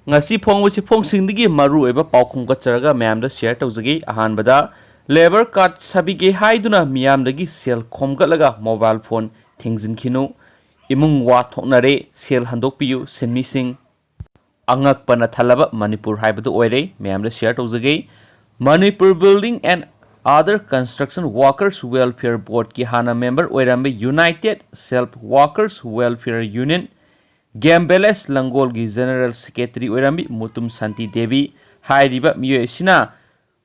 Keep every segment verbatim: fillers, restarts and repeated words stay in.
ꯉꯁꯤ ꯐꯣꯡꯕ ꯆꯦꯐꯣꯡꯁꯤꯡꯗꯒꯤ ꯃꯔꯨꯑꯣꯏꯕ ꯄꯥꯎ ꯈꯣꯝꯒꯠꯆꯔꯒ ꯃꯌꯥꯝꯗ ꯁꯤꯌꯔ ꯇꯧꯖꯒꯦ꯫ ꯑꯍꯥꯟꯕꯗ, ꯂꯦꯕꯔ ꯀꯥꯔꯗ ꯁꯥꯕꯤꯒꯦ ꯍꯥꯏꯗꯨꯅ ꯃꯤꯌꯥꯝꯗꯒꯤ ꯁꯦꯜ ꯈꯣꯝꯒꯠꯂꯒ ꯃꯣꯕꯥꯏꯜ ꯐꯣꯟ ꯊꯤꯡꯖꯤꯟꯈꯤꯅꯨ, ꯏꯃꯨꯡ ꯋꯥ ꯊꯣꯛꯅꯔꯦ, ꯁꯦꯜ ꯍꯟꯗꯣꯛꯄꯤꯌꯨ, ꯁꯤꯟꯃꯤꯁꯤꯡ꯫ ꯑꯉꯛꯄꯅ ꯊꯜꯂꯕ ꯃꯅꯤꯄꯨꯔ ꯍꯥꯏꯕꯗꯨ ꯑꯣꯏꯔꯦ꯫ ꯃꯌꯥꯝꯗ ꯁꯤꯌꯔ ꯇꯧꯖꯒꯦ꯫ Manipur Building and Other Construction Workers Welfare Boardꯀꯤ ꯍꯥꯟꯅ ꯃꯦꯝꯕꯔ ꯑꯣꯏꯔꯝꯕ United Self Workers Welfare Union, games village ꯂꯪꯒꯣꯜꯒꯤ ꯖꯦꯅꯔꯦꯜ ꯁꯦꯀ꯭ꯔꯦꯇꯔꯤ ꯑꯣꯏꯔꯝꯕꯤ ꯃꯨꯇꯨꯝ ꯁꯥꯟꯇꯤ ꯗꯦꯕꯤ ꯍꯥꯏꯔꯤꯕ ꯃꯤꯑꯣꯏ ꯑꯁꯤꯅ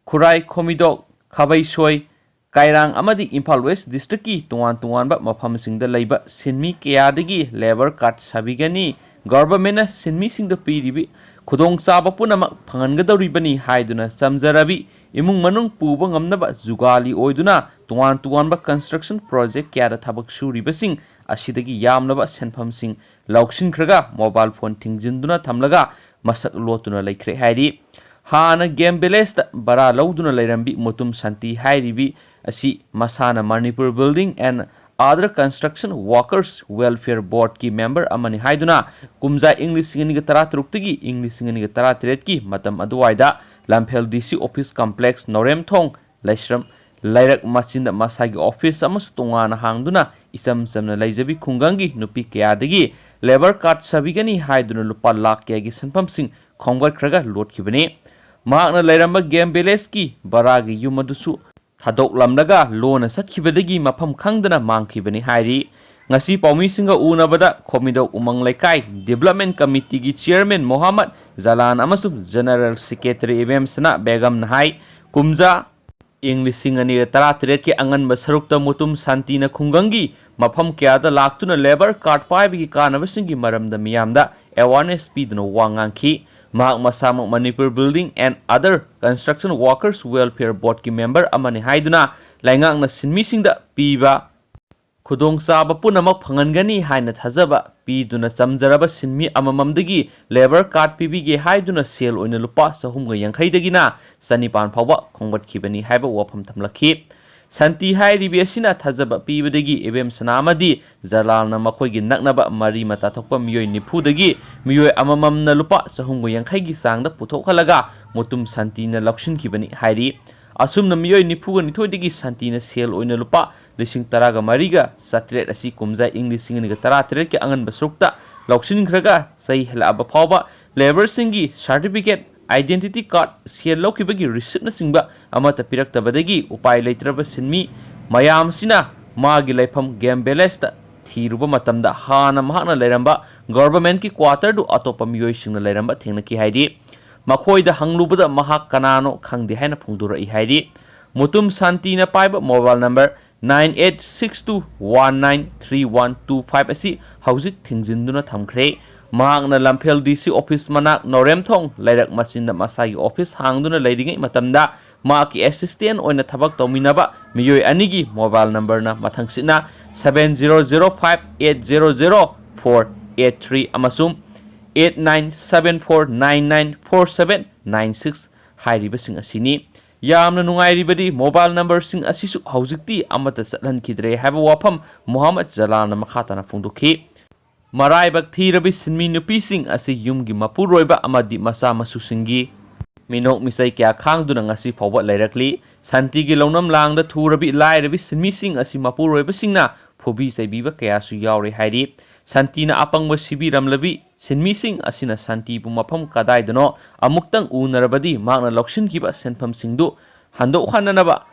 ꯈꯨꯔꯥꯏ, ꯈꯣꯃꯤꯗꯣꯛ, ꯈꯥꯕꯩꯁꯣꯏ, ꯀꯥꯏꯔꯥꯡ ꯑꯃꯗꯤ ꯏꯝꯐꯥꯜ ꯋꯦꯁ ꯗꯤꯁꯇ꯭ꯔꯤꯛꯀꯤ ꯇꯣꯉꯥꯟ ꯇꯣꯉꯥꯟꯕ ꯃꯐꯝꯁꯤꯡꯗ ꯂꯩꯕ ꯁꯤꯟꯃꯤ ꯀꯌꯥꯗꯒꯤ ꯂꯦꯕꯔ ꯀꯥꯔꯗ ꯁꯥꯕꯤꯒꯅꯤ, ꯒꯚꯔꯟꯃꯦꯟꯠꯅ ꯁꯤꯟꯃꯤꯁꯤꯡꯗ ꯄꯤꯔꯤꯕ ꯈꯨꯗꯣꯡꯆꯥꯕ ꯄꯨꯝꯅꯃꯛ ꯐꯪꯍꯟꯒꯗꯧꯔꯤꯕꯅꯤ ꯍꯥꯏꯗꯨꯅ ꯆꯝꯖꯔꯕꯤ ꯏꯃꯨꯡ ꯃꯅꯨꯡ ꯄꯨꯕ ꯉꯝꯅꯕ ꯖꯨꯒꯥꯂꯤ ꯑꯣꯏꯗꯨꯅ ꯇꯣꯉꯥꯟ ꯇꯣꯉꯥꯟꯕ ꯀꯟꯁꯇ꯭ꯔꯛꯁꯟ ꯄ꯭ꯔꯣꯖꯦꯛ ꯀꯌꯥꯗ ꯊꯕꯛ ꯁꯨꯔꯤꯕꯁꯤꯡ ꯑꯁꯤꯗꯒꯤ ꯌꯥꯝꯂꯕ ꯁꯦꯟꯐꯝꯁꯤꯡ ꯂꯧꯁꯤꯟꯈ꯭ꯔꯒ ꯃꯣꯕꯥꯏꯜ ꯐꯣꯟ ꯊꯤꯡꯖꯤꯟꯗꯨꯅ ꯊꯝꯂꯒ ꯃꯁꯛ ꯂꯣꯠꯇꯨꯅ ꯂꯩꯈ꯭ꯔꯦ ꯍꯥꯏꯔꯤ꯫ ꯍꯥꯟꯅ ꯒꯦꯝ ꯚꯤꯂꯦꯖꯇ ꯚꯔꯥ ꯂꯧꯗꯨꯅ ꯂꯩꯔꯝꯕꯤ ꯃꯨꯇꯨꯝ ꯁꯥꯟꯇꯤ ꯍꯥꯏꯔꯤꯕꯤ ꯑꯁꯤ ꯃꯁꯥꯅ Manipur Building and Other Construction Workers Welfare Boardꯀꯤ ꯃꯦꯝꯕꯔ ꯑꯃꯅꯤ ꯍꯥꯏꯗꯨꯅ ꯀꯨꯝꯖꯥ ꯏꯪ ꯂꯤꯁꯤꯡ ꯑꯅꯤꯒ ꯇꯔꯥꯇꯔꯨꯛꯇꯒꯤ ꯏꯪ ꯂꯤꯁꯤꯡ ꯑꯅꯤꯒ ꯇꯔꯥꯇꯔꯦꯠꯀꯤ ꯃꯇꯝ ꯑꯗꯨꯋꯥꯏꯗ ꯂꯝꯐꯦꯜ ꯗꯤ ꯁꯤ ꯑꯣꯐꯤꯁ ꯀꯝꯄ꯭ꯂꯦꯛꯁ, ꯅꯥꯎꯔꯦꯝꯊꯣꯡ, ꯂꯩꯁ꯭ꯔꯝ ꯂꯩꯔꯛ ꯃꯆꯤꯟꯗ ꯃꯁꯥꯒꯤ ꯑꯣꯐꯤꯁ ꯑꯃꯁꯨ ꯇꯣꯉꯥꯟꯅ ꯍꯥꯡꯗꯨꯅ ꯏꯆꯝ ꯆꯝꯅ ꯂꯩꯖꯕꯤ ꯈꯨꯡꯒꯪꯒꯤ ꯅꯨꯄꯤ ꯀꯌꯥꯗꯒꯤ ꯂꯦꯕꯔ ꯀꯥꯔꯗ ꯁꯥꯕꯤꯒꯅꯤ ꯍꯥꯏꯗꯨꯅ ꯂꯨꯄꯥ ꯂꯥꯈ ꯀꯌꯥꯒꯤ ꯁꯦꯟꯐꯝꯁꯤꯡ ꯈꯣꯝꯒꯠꯈ꯭ꯔꯒ ꯂꯣꯠꯈꯤꯕꯅꯤ꯫ ꯃꯍꯥꯛꯅ ꯂꯩꯔꯝꯕ ꯒꯦꯝ ꯚꯤꯂꯦꯖꯀꯤ ꯕꯔꯥꯒꯤ ꯌꯨꯝ ꯑꯗꯨꯁꯨ ꯊꯥꯗꯣꯛꯂꯝꯂꯒ ꯂꯣꯟꯅ ꯆꯠꯈꯤꯕꯗꯒꯤ ꯃꯐꯝ ꯈꯪꯗꯅ ꯃꯥꯡꯈꯤꯕꯅꯤ ꯍꯥꯏꯔꯤ꯫ ꯉꯁꯤ ꯄꯥꯎꯃꯤꯁꯤꯡꯒ ꯎꯅꯕꯗ ꯈꯣꯃꯤꯗꯧ ꯎꯃꯪ ꯂꯩꯀꯥꯏ ꯗꯤꯕꯦꯂꯞꯃꯦꯟ ꯀꯃꯤꯇꯤꯒꯤ ꯆꯤꯌꯔꯃꯦꯟ ꯃꯣꯍꯥꯃꯠ ꯖꯂꯥꯟ ꯑꯃꯁꯨꯡ ꯖꯦꯅꯔꯦꯜ ꯁꯦꯀ꯭ꯔꯦꯇꯔꯤ ꯏꯕꯦꯝꯁꯅꯥ ꯕꯦꯒꯝꯅ ꯍꯥꯏ, ꯀꯨꯝꯖꯥ ꯏꯪ ꯂꯤꯁꯤꯡ ꯑꯅꯤꯒ ꯇꯔꯥꯇꯔꯦꯠꯀꯤ ꯑꯉꯟꯕ ꯁꯔꯨꯛꯇ ꯃꯨꯇꯨꯝ ꯁꯥꯟꯇꯤꯅ ꯈꯨꯡꯒꯪꯒꯤ ꯃꯐꯝ ꯀꯌꯥꯗ ꯂꯥꯛꯇꯨꯅ ꯂꯦꯕꯔ ꯀꯥꯔꯗ ꯄꯥꯏꯕꯒꯤ ꯀꯥꯟꯅꯕꯁꯤꯡꯒꯤ ꯃꯔꯝꯗ ꯃꯤꯌꯥꯝꯗ ꯑꯦꯋꯥꯔꯅꯦꯁ ꯄꯤꯗꯨꯅ ꯋꯥ ꯉꯥꯡꯈꯤ꯫ ꯃꯍꯥꯛ ꯃꯁꯥꯃꯛ Manipur Building and Other Construction Workers Welfare Boardꯀꯤ ꯃꯦꯝꯕꯔ ꯑꯃꯅꯤ ꯍꯥꯏꯗꯨꯅ ꯂꯩꯉꯥꯛꯅ ꯁꯤꯟꯃꯤꯁꯤꯡꯗ ꯄꯤꯕ ꯈꯨꯗꯣꯡꯆꯥꯕ ꯄꯨꯝꯅꯃꯛ ꯐꯪꯍꯟꯒꯅꯤ ꯍꯥꯏꯅ ꯊꯥꯖꯕ ꯄꯤꯗꯨꯅ ꯆꯝꯖꯔꯕ ꯁꯤꯟꯃꯤ ꯑꯃꯃꯝꯗꯒꯤ ꯂꯦꯕꯔ ꯀꯥꯔꯗ ꯄꯤꯕꯤꯒꯦ ꯍꯥꯏꯗꯨꯅ ꯁꯦꯜ ꯑꯣꯏꯅ ꯂꯨꯄꯥ ꯆꯍꯨꯝꯒ ꯌꯥꯡꯈꯩꯗꯒꯤꯅ ꯆꯅꯤꯄꯥꯟ ꯐꯥꯎꯕ ꯈꯣꯝꯒꯠꯈꯤꯕꯅꯤ ꯍꯥꯏꯕ ꯋꯥꯐꯝ ꯊꯝꯂꯛꯈꯤ꯫ ꯁꯥꯟꯇꯤ ꯍꯥꯏꯔꯤꯕꯤ ꯑꯁꯤꯅ ꯊꯥꯖꯕ ꯄꯤꯕꯗꯒꯤ ꯏꯕꯦꯝ ꯁꯅꯥ ꯑꯃꯗꯤ ꯖꯂꯥꯜꯅ ꯃꯈꯣꯏꯒꯤ ꯅꯛꯅꯕ ꯃꯔꯤ ꯃꯇꯥ ꯊꯣꯛꯄ ꯃꯤꯑꯣꯏ ꯅꯤꯐꯨꯗꯒꯤ ꯃꯤꯑꯣꯏ ꯑꯃꯃꯝꯅ ꯂꯨꯄꯥ ꯆꯍꯨꯝꯒ ꯌꯥꯡꯈꯩꯒꯤ ꯆꯥꯡꯗ ꯄꯨꯊꯣꯛꯍꯜꯂꯒ ꯃꯨꯇꯨꯝ ꯁꯥꯟꯇꯤꯅ ꯂꯧꯁꯤꯟꯈꯤꯕꯅꯤ ꯍꯥꯏꯔꯤ꯫ ꯑꯁꯨꯝꯅ ꯃꯤꯑꯣꯏ ꯅꯤꯐꯨꯒ ꯅꯤꯊꯣꯏꯗꯒꯤ ꯁꯥꯟꯇꯤꯅ ꯁꯦꯜ ꯑꯣꯏꯅ ꯂꯨꯄꯥ ꯂꯤꯁꯤꯡ ꯇꯔꯥꯒ ꯃꯔꯤꯒ ꯆꯥꯇ꯭ꯔꯦꯠ ꯑꯁꯤ ꯀꯨꯝꯖꯥ ꯏꯪ ꯂꯤꯁꯤꯡ ꯑꯅꯤꯒ ꯇꯔꯥꯇꯔꯦꯠꯀꯤ ꯑꯉꯟꯕ ꯁꯔꯨꯛꯇ ꯂꯧꯁꯤꯟꯈ꯭ꯔꯒ ꯆꯩ ꯍꯜꯂꯛꯑꯕ ꯐꯥꯎꯕ ꯂꯦꯕꯔꯁꯤꯡꯒꯤ ꯁꯥꯔꯇꯤꯐꯤꯀꯦꯠ, identity card, ꯁꯦꯜ ꯂꯧꯈꯤꯕꯒꯤ ꯔꯤꯁꯤꯞꯅꯆꯤꯡꯕ ꯑꯃꯠꯇ ꯄꯤꯔꯛꯇꯕꯗꯒꯤ ꯎꯄꯥꯏ ꯂꯩꯇ꯭ꯔꯕ ꯁꯤꯟꯃꯤ ꯃꯌꯥꯝꯁꯤꯅ ꯃꯥꯒꯤ ꯂꯩꯐꯝ ꯒꯦꯝ ꯚꯤꯂꯦꯖꯇ ꯊꯤꯔꯨꯕ ꯃꯇꯝꯗ ꯍꯥꯟꯅ ꯃꯍꯥꯛꯅ ꯂꯩꯔꯝꯕ ꯒꯣꯚꯔꯟꯃꯦꯟꯠꯀꯤ ꯀ꯭ꯋꯥꯇꯔꯗꯨ ꯑꯇꯣꯞꯄ ꯃꯤꯑꯣꯏꯁꯤꯡꯅ ꯂꯩꯔꯝꯕ ꯊꯦꯡꯅꯈꯤ ꯍꯥꯏꯔꯤ꯫ ꯃꯈꯣꯏꯗ ꯍꯪꯂꯨꯕꯗ ꯃꯍꯥꯛ ꯀꯅꯥꯅꯣ ꯈꯪꯗꯦ ꯍꯥꯏꯅ ꯐꯣꯡꯗꯣꯔꯛꯏ ꯍꯥꯏꯔꯤ꯫ ꯃꯨꯇꯨꯝ ꯁꯥꯟꯇꯤꯅ ꯄꯥꯏꯕ mobile number nine eight six two one nine three one two five ꯑꯁꯤ ꯍꯧꯖꯤꯛ ꯊꯤꯡꯖꯤꯟꯗꯨꯅ ꯊꯝꯈ꯭ꯔꯦ꯫ ꯃꯍꯥꯛꯅ ꯂꯝꯐꯦꯜ ꯗꯤ ꯁꯤ ꯑꯣꯐꯤꯁ ꯃꯅꯥꯛ ꯅꯣꯔꯦꯝꯊꯣꯡ ꯂꯩꯔꯛ ꯃꯆꯤꯟꯗ ꯃꯁꯥꯒꯤ ꯑꯣꯐꯤꯁ ꯍꯥꯡꯗꯨꯅ ꯂꯩꯔꯤꯉꯩ ꯃꯇꯝꯗ ꯃꯍꯥꯛꯀꯤ ꯑꯦꯁꯤꯁꯇꯦꯟꯠ ꯑꯣꯏꯅ ꯊꯕꯛ ꯇꯧꯃꯤꯟꯅꯕ ꯃꯤꯑꯣꯏ ꯑꯅꯤꯒꯤ ꯃꯣꯕꯥꯏꯜ ꯅꯝꯕꯔꯅ ꯃꯊꯪꯁꯤꯠꯅ seven zero zero five eight zero zero four eight three ꯑꯃꯁꯨꯡ eight nine seven four nine nine four seven nine six ꯍꯥꯏꯔꯤꯕꯁꯤꯡ ꯑꯁꯤꯅꯤ꯫ ꯌꯥꯝꯅ ꯅꯨꯡꯉꯥꯏꯔꯤꯕꯗꯤ ꯃꯣꯕꯥꯏꯜ ꯅꯝꯕꯔꯁꯤꯡ ꯑꯁꯤꯁꯨ ꯍꯧꯖꯤꯛꯇꯤ ꯑꯃꯠꯇ ꯆꯠꯍꯟꯈꯤꯗ꯭ꯔꯦ ꯍꯥꯏꯕ ꯋꯥꯐꯝ ꯃꯨꯍꯝꯃꯗ ꯖꯂꯥꯜꯅ ꯃꯈꯥ ꯇꯥꯅ ꯐꯣꯡꯗꯣꯛꯈꯤ꯫ ꯃꯔꯥꯏꯕꯛ ꯊꯤꯔꯕꯤ ꯁꯤꯟꯃꯤ ꯅꯨꯄꯤꯁꯤꯡ ꯑꯁꯤ ꯌꯨꯝꯒꯤ ꯃꯄꯨꯔꯣꯏꯕ ꯑꯃꯗꯤ ꯃꯆꯥ ꯃꯁꯨꯁꯤꯡꯒꯤ ꯃꯤꯅꯣꯛ ꯃꯤꯆꯩ ꯀꯌꯥ ꯈꯥꯡꯗꯨꯅ ꯉꯁꯤ ꯐꯥꯎꯕ ꯂꯩꯔꯛꯂꯤ꯫ ꯁꯥꯟꯇꯤꯒꯤ ꯂꯧꯅꯝ ꯂꯥꯡꯗ ꯊꯨꯔꯕꯤ ꯂꯥꯏꯔꯕꯤ ꯁꯤꯟꯃꯤꯁꯤꯡ ꯑꯁꯤ ꯃꯄꯨꯔꯣꯏꯕꯁꯤꯡꯅ ꯐꯨꯕꯤ ꯆꯩꯕꯤꯕ ꯀꯌꯥꯁꯨ ꯌꯥꯎꯔꯦ ꯍꯥꯏꯔꯤ꯫ ꯁꯥꯟꯇꯤꯅ ꯑꯄꯪꯕ ꯁꯤꯕꯤꯔꯝꯂꯕꯤ ꯁꯤꯟꯃꯤꯁꯤꯡ ꯑꯁꯤꯅ ꯁꯥꯟꯇꯤꯕꯨ ꯃꯐꯝ ꯀꯗꯥꯏꯗꯅꯣ ꯑꯃꯨꯛꯇꯪ ꯎꯅꯔꯕꯗꯤ ꯃꯍꯥꯛꯅ ꯂꯧꯁꯤꯟꯈꯤꯕ ꯁꯦꯟꯐꯝꯁꯤꯡꯗꯨ ꯍꯟꯗꯣꯛꯍꯟꯅꯅꯕ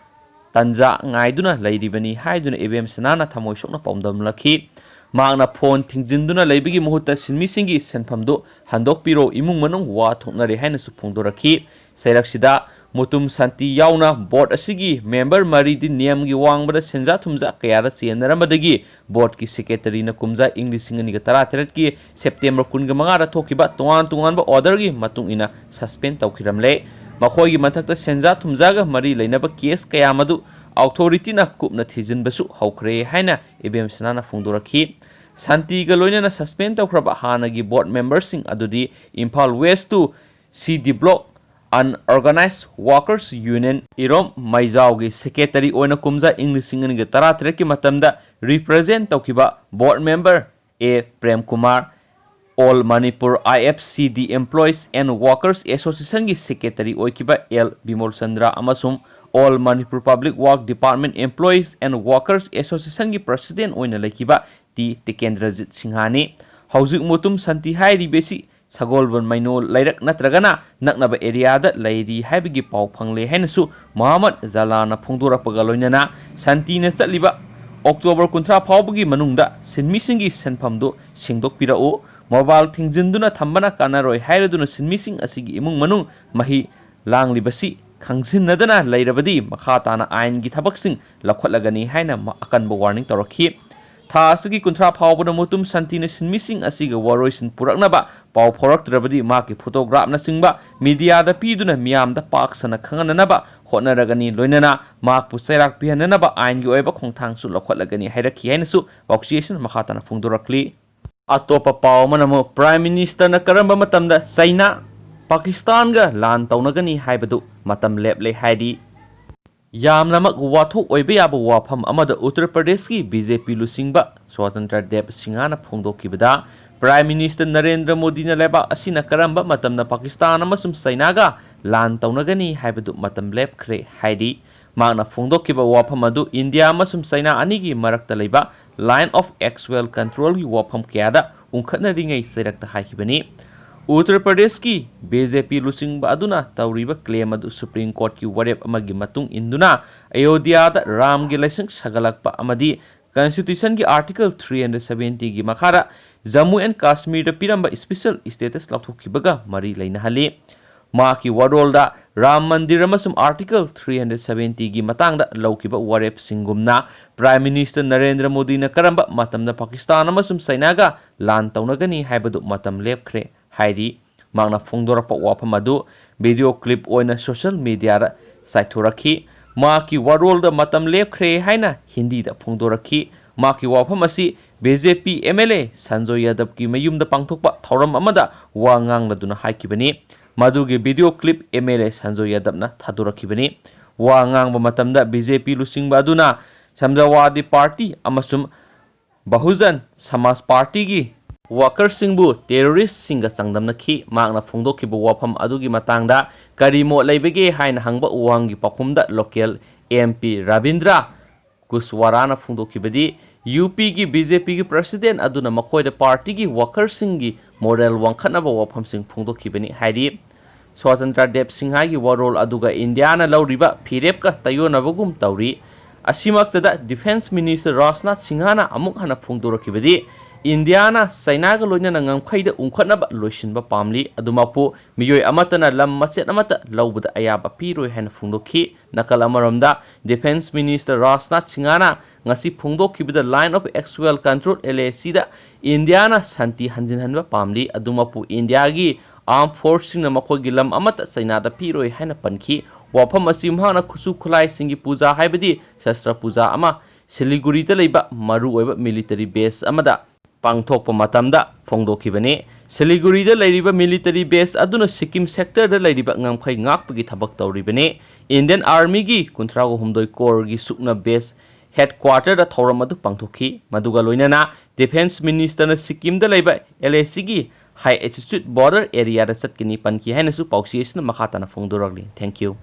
ꯇꯟꯖꯥ ꯉꯥꯏꯗꯨꯅ ꯂꯩꯔꯤꯕꯅꯤ ꯍꯥꯏꯗꯨꯅ ꯏꯕꯦꯝ ꯁꯅꯥꯅ ꯊꯃꯣꯏ ꯁꯣꯛꯅ ꯄꯥꯎꯗꯝꯂꯛꯈꯤ꯫ ꯃꯍꯥꯛꯅ ꯐꯣꯟ ꯊꯤꯡꯖꯤꯟꯗꯨꯅ ꯂꯩꯕꯒꯤ ꯃꯍꯨꯠꯇ ꯁꯤꯟꯃꯤꯁꯤꯡꯒꯤ ꯁꯦꯟꯐꯝꯗꯨ ꯍꯟꯗꯣꯛꯄꯤꯔꯣ, ꯏꯃꯨꯡ ꯃꯅꯨꯡ ꯋꯥ ꯊꯣꯛꯅꯔꯦ ꯍꯥꯏꯅꯁꯨ ꯐꯣꯡꯗꯣꯔꯛꯈꯤ꯫ ꯆꯩꯔꯛꯁꯤꯗ ꯃꯨꯇꯨꯝ ꯁꯥꯟꯇꯤ ꯌꯥꯎꯅ ꯕꯣꯔꯗ ꯑꯁꯤꯒꯤ ꯃꯦꯝꯕꯔ ꯃꯔꯤꯗꯤ ꯅꯤꯌꯝꯒꯤ ꯋꯥꯡꯃꯗ ꯁꯦꯟꯖꯥ ꯊꯨꯝꯖꯥ ꯀꯌꯥꯗ ꯆꯦꯟꯅꯔꯝꯕꯗꯒꯤ ꯕꯣꯔꯗꯀꯤ ꯁꯦꯀ꯭ꯔꯦꯇꯔꯤꯅ ꯀꯨꯝꯖꯥ ꯏꯪ ꯂꯤꯁꯤꯡ ꯑꯅꯤꯒ ꯇꯔꯥꯇꯔꯦꯠꯀꯤ ꯁꯦꯞꯇꯦꯝꯕꯔ ꯀꯨꯟꯒ ꯃꯉꯥꯗ ꯊꯣꯛꯈꯤꯕ ꯇꯣꯉꯥꯟ ꯇꯣꯉꯥꯟꯕ ꯑꯣꯔꯗꯔꯒꯤ ꯃꯇꯨꯡ ꯏꯟꯅ ꯁꯁꯄꯦꯟ ꯇꯧꯈꯤꯔꯝꯂꯦ꯫ ꯃꯈꯣꯏꯒꯤ ꯃꯊꯛꯇ ꯁꯦꯟꯖꯥ ꯊꯨꯝꯖꯥꯒ ꯃꯔꯤ ꯂꯩꯅꯕ ꯀꯦꯁ ꯀꯌꯥ ꯃꯗꯨ ꯑꯣꯊꯣꯔꯤꯇꯤꯅ ꯀꯨꯞꯅ ꯊꯤꯖꯤꯟꯕꯁꯨ ꯍꯧꯈ꯭ꯔꯦ ꯍꯥꯏꯅ ꯏꯕꯦꯝ ꯁꯅꯥꯅ ꯐꯣꯡꯗꯣꯔꯛꯈꯤ꯫ ꯁꯥꯟꯇꯤꯒ ꯂꯣꯏꯅꯅ ꯁꯁꯄꯦꯟ ꯇꯧꯈ꯭ꯔꯕ ꯍꯥꯟꯅꯒꯤ ꯕꯣꯔꯗ ꯃꯦꯝꯕꯔꯁꯤꯡ ꯑꯗꯨꯗꯤ Imphal west two C D block Unorganized Workers Union Irom ꯃꯩꯖꯥꯎꯒꯤ secretary ꯑꯣꯏꯅ ꯀꯨꯝꯖꯥ ꯏꯪ ꯂꯤꯁꯤꯡ ꯑꯅꯤꯒ ꯇꯔꯥꯇꯔꯦꯠꯀꯤ ꯃꯇꯝꯗ represent ꯇꯧꯈꯤꯕ board member A Prem Kumar, All Manipur I F C D Employees and Workers Associationꯒꯤ secretary ꯑꯣꯏꯈꯤꯕ ꯑꯦꯜ ꯕꯤꯃꯣꯜ ꯆꯟꯗ꯭ꯔ ꯑꯃꯁꯨꯡ All Manipur Public Work Department Employees and Workers Associationꯒꯤ president ꯑꯣꯏꯅ ꯂꯩꯈꯤꯕ ꯇꯤ ꯇꯤꯀꯦꯟꯗ꯭ꯔꯖꯤꯠ ꯁꯤꯡꯍꯥꯅꯤ꯫ ꯍꯧꯖꯤꯛ ꯃꯨꯇꯨꯝ ꯁꯥꯟꯇꯤ ꯍꯥꯏꯔꯤꯕꯁꯤ ꯁꯒꯣꯜꯕꯟ ꯃꯩꯅꯣ ꯂꯩꯔꯛ ꯅꯠꯇ꯭ꯔꯒꯅ ꯅꯛꯅꯕ areaꯗ ꯂꯩꯔꯤ ꯍꯥꯏꯕꯒꯤ ꯄꯥꯎ ꯐꯪꯂꯦ ꯍꯥꯏꯅꯁꯨ ꯃꯣꯍꯝꯃꯗ ꯖꯂꯥꯅ ꯐꯣꯡꯗꯣꯔꯛꯄꯒ ꯂꯣꯏꯅꯅ ꯁꯥꯟꯇꯤꯅ ꯆꯠꯂꯤꯕ October ꯀꯨꯟꯊ꯭ꯔꯥ ꯐꯥꯎꯕꯒꯤ ꯃꯅꯨꯡꯗ ꯁꯤꯟꯃꯤꯁꯤꯡꯒꯤ ꯁꯤꯟꯐꯝꯗꯨ ꯁꯦꯡꯗꯣꯛꯄꯤꯔꯛꯎ, mobile ꯊꯤꯡꯖꯤꯟꯗꯨꯅ ꯊꯝꯕꯅ ꯀꯥꯟꯅꯔꯣꯏ ꯍꯥꯏꯔꯗꯨꯅ ꯁꯤꯟꯃꯤꯁꯤꯡ ꯑꯁꯤꯒꯤ ꯏꯃꯨꯡ ꯃꯅꯨꯡ ꯃꯍꯤ ꯂꯥꯡꯂꯤꯕꯁꯤ ꯈꯪꯖꯤꯟꯅꯗꯅ ꯂꯩꯔꯕꯗꯤ ꯃꯈꯥ ꯇꯥꯅ ꯑꯥꯏꯟꯒꯤ ꯊꯕꯛꯁꯤꯡ ꯂꯧꯈꯠꯂꯒꯅꯤ ꯍꯥꯏꯅ ꯃ-, ꯑꯀꯟꯕ warning ꯇꯧꯔꯛꯈꯤ꯫ ꯊꯥ ꯑꯁꯤꯒꯤ ꯀꯨꯟꯊ꯭ꯔꯥ ꯐꯥꯎꯕꯗ ꯃꯨꯇꯨꯝ ꯁꯥꯟꯇꯤꯅ ꯁꯤꯟꯃꯤꯁꯤꯡ ꯑꯁꯤꯒ ꯋꯥꯔꯣꯏꯁꯤꯟ ꯄꯨꯔꯛꯅꯕ ꯄꯥꯎ ꯐꯥꯎꯔꯛꯇ꯭ꯔꯕꯗꯤ ꯃꯍꯥꯛꯀꯤ photographꯅꯆꯤꯡꯕ mediaꯗ ꯄꯤꯗꯨꯅ ꯃꯤꯌꯥꯝꯗ ꯄꯥꯛ ꯁꯟꯅ ꯈꯪꯍꯟꯅꯅꯕ ꯍꯣꯠꯅꯔꯒꯅꯤ, ꯂꯣꯏꯅꯅ ꯃꯍꯥꯛꯄꯨ ꯆꯩꯔꯥꯛ ꯄꯤꯍꯟꯅꯅꯕ ꯑꯥꯏꯟꯒꯤ ꯑꯣꯏꯕ ꯈꯣꯡꯊꯥꯡꯁꯨ ꯂꯧꯈꯠꯂꯒꯅꯤ ꯍꯥꯏꯔꯛꯈꯤ ꯍꯥꯏꯅꯁꯨ ꯄꯥꯎꯆꯦꯁꯤꯅ ꯃꯈꯥ ꯇꯥꯅ ꯐꯣꯡꯗꯣꯔꯛꯂꯤ꯫ ꯑꯇꯣꯞꯄ ꯄꯥꯎ ꯑꯃꯅ ꯑꯃꯨꯛ Prime Ministerꯅ ꯀꯔꯝꯕ ꯃꯇꯝꯗ ꯆꯩꯅꯥ, ꯄꯥꯀꯤꯁꯇꯥꯟꯒ ꯂꯥꯟ ꯇꯧꯅꯒꯅꯤ ꯍꯥꯏꯕꯗꯨ ꯃꯇꯝ ꯂꯦꯞꯂꯦ ꯍꯥꯏꯔꯤ꯫ ꯌꯥꯝꯅꯃꯛ ꯋꯥꯊꯣꯛ ꯑꯣꯏꯕ ꯌꯥꯕ ꯋꯥꯐꯝ ꯑꯃꯗ ꯎꯠꯇꯔ ꯄ꯭ꯔꯗꯦꯁꯀꯤ ꯕꯤ ꯖꯦ ꯄꯤ ꯂꯨꯆꯤꯡꯕ ꯁ꯭ꯋꯥꯇꯟꯇ꯭ꯔ ꯗꯦꯕ ꯁꯤꯡꯍꯅ ꯐꯣꯡꯗꯣꯛꯈꯤꯕꯗ, Prime Minister ꯅꯔꯦꯟꯗ꯭ꯔ ꯃꯣꯗꯤꯅ ꯂꯩꯕꯥꯛ ꯑꯁꯤꯅ ꯀꯔꯝꯕ ꯃꯇꯝꯗ ꯄꯥꯀꯤꯁꯇꯥꯟ ꯑꯃꯁꯨꯡ ꯆꯩꯅꯥꯒ ꯂꯥꯟ ꯇꯧꯅꯒꯅꯤ ꯍꯥꯏꯕꯗꯨ ꯃꯇꯝ ꯂꯦꯞꯈ꯭ꯔꯦ ꯍꯥꯏꯔꯤ꯫ ꯃꯍꯥꯛꯅ ꯐꯣꯡꯗꯣꯛꯈꯤꯕ ꯋꯥꯐꯝ ꯑꯗꯨ ꯏꯟꯗꯤꯌꯥ ꯑꯃꯁꯨꯡ ꯆꯩꯅꯥ ꯑꯅꯤꯒꯤ ꯃꯔꯛꯇ ꯂꯩꯕ Line of Actual Controlꯒꯤ ꯋꯥꯐꯝ ꯀꯌꯥꯗ ꯎꯪꯈꯠꯅꯔꯤꯉꯩ ꯆꯩꯔꯛꯇ ꯍꯥꯏꯈꯤꯕꯅꯤ꯫ ꯎꯠꯇꯔ ꯄ꯭ꯔꯗꯦꯁꯀꯤ ꯕꯤ ꯖꯦ ꯄꯤ ꯂꯨꯆꯤꯡꯕ ꯑꯗꯨꯅ ꯇꯧꯔꯤꯕ claim ꯑꯗꯨ Supreme Courtꯀꯤ ꯋꯥꯔꯦꯞ ꯑꯃꯒꯤ ꯃꯇꯨꯡ ꯏꯟꯗꯨꯅ ꯑꯌꯣꯙ꯭ꯌꯥꯗ ꯔꯥꯝꯒꯤ ꯂꯥꯏꯁꯪ ꯁꯥꯒꯠꯂꯛꯄ ꯑꯃꯗꯤ Constitutionꯒꯤ Article three hundred seventyꯒꯤ ꯃꯈꯥꯗ ꯖꯝꯃꯨ and ꯀꯥꯁꯃꯤꯔꯗ ꯄꯤꯔꯝꯕ special status ꯂꯧꯊꯣꯛꯈꯤꯕꯒ ꯃꯔꯤ ꯂꯩꯅꯍꯜꯂꯤ꯫ ꯃꯍꯥꯛꯀꯤ ꯋꯥꯔꯣꯜꯗ ꯔꯥꯝ ꯃꯟꯗꯤꯔ ꯑꯃꯁꯨꯡ Article three hundred seventyꯒꯤ ꯃꯇꯥꯡꯗ ꯂꯧꯈꯤꯕ ꯋꯥꯔꯦꯞꯁꯤꯡꯒꯨꯝꯅ Prime Minister ꯅꯔꯦꯟꯗ꯭ꯔ ꯃꯣꯗꯤꯅ ꯀꯔꯝꯕ ꯃꯇꯝꯗ ꯄꯥꯀꯤꯁꯇꯥꯟ ꯑꯃꯁꯨꯡ ꯆꯩꯅꯥꯒ ꯂꯥꯟ ꯇꯧꯅꯒꯅꯤ ꯍꯥꯏꯕꯗꯨ ꯃꯇꯝ ꯂꯦꯞꯈ꯭ꯔꯦ ꯍꯥꯏꯔꯤ꯫ ꯃꯍꯥꯛꯅ ꯐꯣꯡꯗꯣꯔꯛꯄ ꯋꯥꯐꯝ ꯑꯗꯨ video clip ꯑꯣꯏꯅ social mediaꯗ ꯆꯥꯏꯊꯣꯔꯛꯈꯤ꯫ ꯃꯍꯥꯛꯀꯤ ꯋꯥꯔꯣꯜꯗ ꯃꯇꯝ ꯂꯦꯞꯈ꯭ꯔꯦ ꯍꯥꯏꯅ ꯍꯤꯟꯗꯤꯗ ꯐꯣꯡꯗꯣꯔꯛꯈꯤ꯫ ꯃꯍꯥꯛꯀꯤ ꯋꯥꯐꯝ ꯑꯁꯤ B J P M L A Sanjoy ꯌꯥꯗꯕꯀꯤ ꯃꯌꯨꯝꯗ ꯄꯥꯡꯊꯣꯛꯄ ꯊꯧꯔꯝ ꯑꯃꯗ ꯋꯥ ꯉꯥꯡꯂꯗꯨꯅ ꯍꯥꯏꯈꯤꯕꯅꯤ꯫ ꯃꯗꯨꯒꯤ video clip M L A Sanjoy ꯌꯥꯗꯕꯅ ꯊꯥꯗꯣꯔꯛꯈꯤꯕꯅꯤ꯫ ꯋꯥ ꯉꯥꯡꯕ ꯃꯇꯝꯗ B J P ꯂꯨꯆꯤꯡꯕ ꯑꯗꯨꯅ ꯁꯃꯥꯖꯋꯥꯗꯤ ꯄꯥꯔꯇꯤ ꯑꯃꯁꯨꯡ ꯕꯍꯨꯖꯟ ꯁꯃꯥꯖ ꯄꯥꯔꯇꯤꯒꯤ workerꯁꯤꯡꯕꯨ terroristꯁꯤꯡꯒ ꯆꯥꯡꯗꯝꯅꯈꯤ꯫ ꯃꯍꯥꯛꯅ ꯐꯣꯡꯗꯣꯛꯈꯤꯕ ꯋꯥꯐꯝ ꯑꯗꯨꯒꯤ ꯃꯇꯥꯡꯗ ꯀꯔꯤ ꯃꯣꯠ ꯂꯩꯕꯒꯦ ꯍꯥꯏꯅ ꯍꯪꯕ ꯋꯥꯍꯪꯒꯤ ꯄꯥꯎꯈꯨꯝꯗ local M P Rabindra ꯀꯨꯁꯋꯥꯔꯥꯅ ꯐꯣꯡꯗꯣꯛꯈꯤꯕꯗꯤ, UPꯒꯤ BJPꯒꯤ president ꯑꯗꯨꯅ ꯃꯈꯣꯏꯗ ꯄꯥꯔꯇꯤꯒꯤ workerꯁꯤꯡꯒꯤ moral ꯋꯥꯡꯈꯠꯅꯕ ꯋꯥꯐꯝꯁꯤꯡ ꯐꯣꯡꯗꯣꯛꯈꯤꯕꯅꯤ ꯍꯥꯏꯔꯤ꯫ ꯁ꯭ꯋꯥꯇꯟꯇ꯭ꯔ ꯗꯦꯕ ꯁꯤꯡꯍꯒꯤ ꯋꯥꯔꯣꯜ ꯑꯗꯨꯒ ꯏꯟꯗꯤꯌꯥꯅ ꯂꯧꯔꯤꯕ ꯐꯤꯔꯦꯞꯀ ꯇꯥꯏꯌꯣꯟꯅꯕꯒꯨꯝ ꯇꯧꯔꯤ꯫ ꯑꯁꯤꯃꯛꯇꯗ Defence Minister ꯔꯥꯖꯅꯥꯊ ꯁꯤꯡꯍꯅ ꯑꯃꯨꯛ ꯍꯟꯅ ꯐꯣꯡꯗꯣꯔꯛꯈꯤꯕꯗꯤ, ꯏꯟꯗꯤꯌꯥꯅ ꯆꯩꯅꯥꯒ ꯂꯣꯏꯅꯅ ꯉꯝꯈꯩꯗ ꯎꯪꯈꯠꯅꯕ ꯂꯣꯏꯁꯤꯟꯕ ꯄꯥꯝꯂꯤ, ꯑꯗꯨꯃꯛꯄꯨ ꯃꯤꯑꯣꯏ ꯑꯃꯠꯇꯅ ꯂꯝ ꯃꯆꯦꯠ ꯑꯃꯠꯇ ꯂꯧꯕꯗ ꯑꯌꯥꯕ ꯄꯤꯔꯣꯏ ꯍꯥꯏꯅ ꯐꯣꯡꯗꯣꯛꯈꯤ꯫ ꯅꯥꯀꯜ ꯑꯃꯔꯣꯝꯗ, Defence Minister ꯔꯥꯖꯅꯥꯊ ꯁꯤꯡꯍꯅ ꯉꯁꯤ ꯐꯣꯡꯗꯣꯛꯈꯤꯕꯗ Line of Actual Control, LACꯗ ꯏꯟꯗꯤꯌꯥꯅ ꯁꯥꯟꯇꯤ ꯍꯟꯖꯤꯟꯍꯟꯕ ꯄꯥꯝꯂꯤ, ꯑꯗꯨꯃꯛꯄꯨ ꯏꯟꯗꯤꯌꯥꯒꯤ armed forceꯁꯤꯡꯅ ꯃꯈꯣꯏꯒꯤ ꯂꯝ ꯑꯃꯠꯇ ꯆꯩꯅꯥꯗ ꯄꯤꯔꯣꯏ ꯍꯥꯏꯅ ꯄꯟꯈꯤ꯫ ꯋꯥꯐꯝ ꯑꯁꯤ ꯃꯍꯥꯛꯅ ꯈꯨꯠꯁꯨ ꯈꯨꯠꯂꯥꯏꯁꯤꯡꯒꯤ ꯄꯨꯖꯥ, ꯍꯥꯏꯕꯗꯤ ꯁꯁꯇ꯭ꯔ ꯄꯨꯖꯥ ꯑꯃ ꯁꯤꯂꯤꯒꯨꯔꯤꯗ ꯂꯩꯕ ꯃꯔꯨꯑꯣꯏꯕ military base ꯑꯃꯗ ꯄꯥꯡꯊꯣꯛꯄ ꯃꯇꯝꯗ ꯐꯣꯡꯗꯣꯛꯈꯤꯕꯅꯤ꯫ ꯁꯤꯂꯤꯒꯨꯔꯤꯗ ꯂꯩꯔꯤꯕ military base ꯑꯗꯨꯅ ꯁꯤꯛꯀꯤꯝ sectorꯗ ꯂꯩꯔꯤꯕ ꯉꯝꯈꯩ ꯉꯥꯛꯄꯒꯤ ꯊꯕꯛ ꯇꯧꯔꯤꯕꯅꯤ꯫ Indian Armyꯒꯤ ꯀꯨꯟꯊ꯭ꯔꯥ ꯍꯨꯝꯗꯣꯏ Corpsꯀꯤ ꯁꯨꯞꯅ base headquarterꯗ ꯊꯧꯔꯝ ꯑꯗꯨ ꯄꯥꯡꯊꯣꯛꯈꯤ꯫ ꯃꯗꯨꯒ ꯂꯣꯏꯅꯅ Defence Ministerꯅ ꯁꯤꯛꯀꯤꯝꯗ ꯂꯩꯕ LACꯒꯤ high altitude border areaꯗ ꯆꯠꯀꯅꯤ ꯄꯟꯈꯤ ꯍꯥꯏꯅꯁꯨ ꯄꯥꯎꯆꯦ ꯑꯁꯤꯅ ꯃꯈꯥ ꯇꯥꯅ ꯐꯣꯡꯗꯣꯔꯛꯂꯤ꯫ Thank you꯫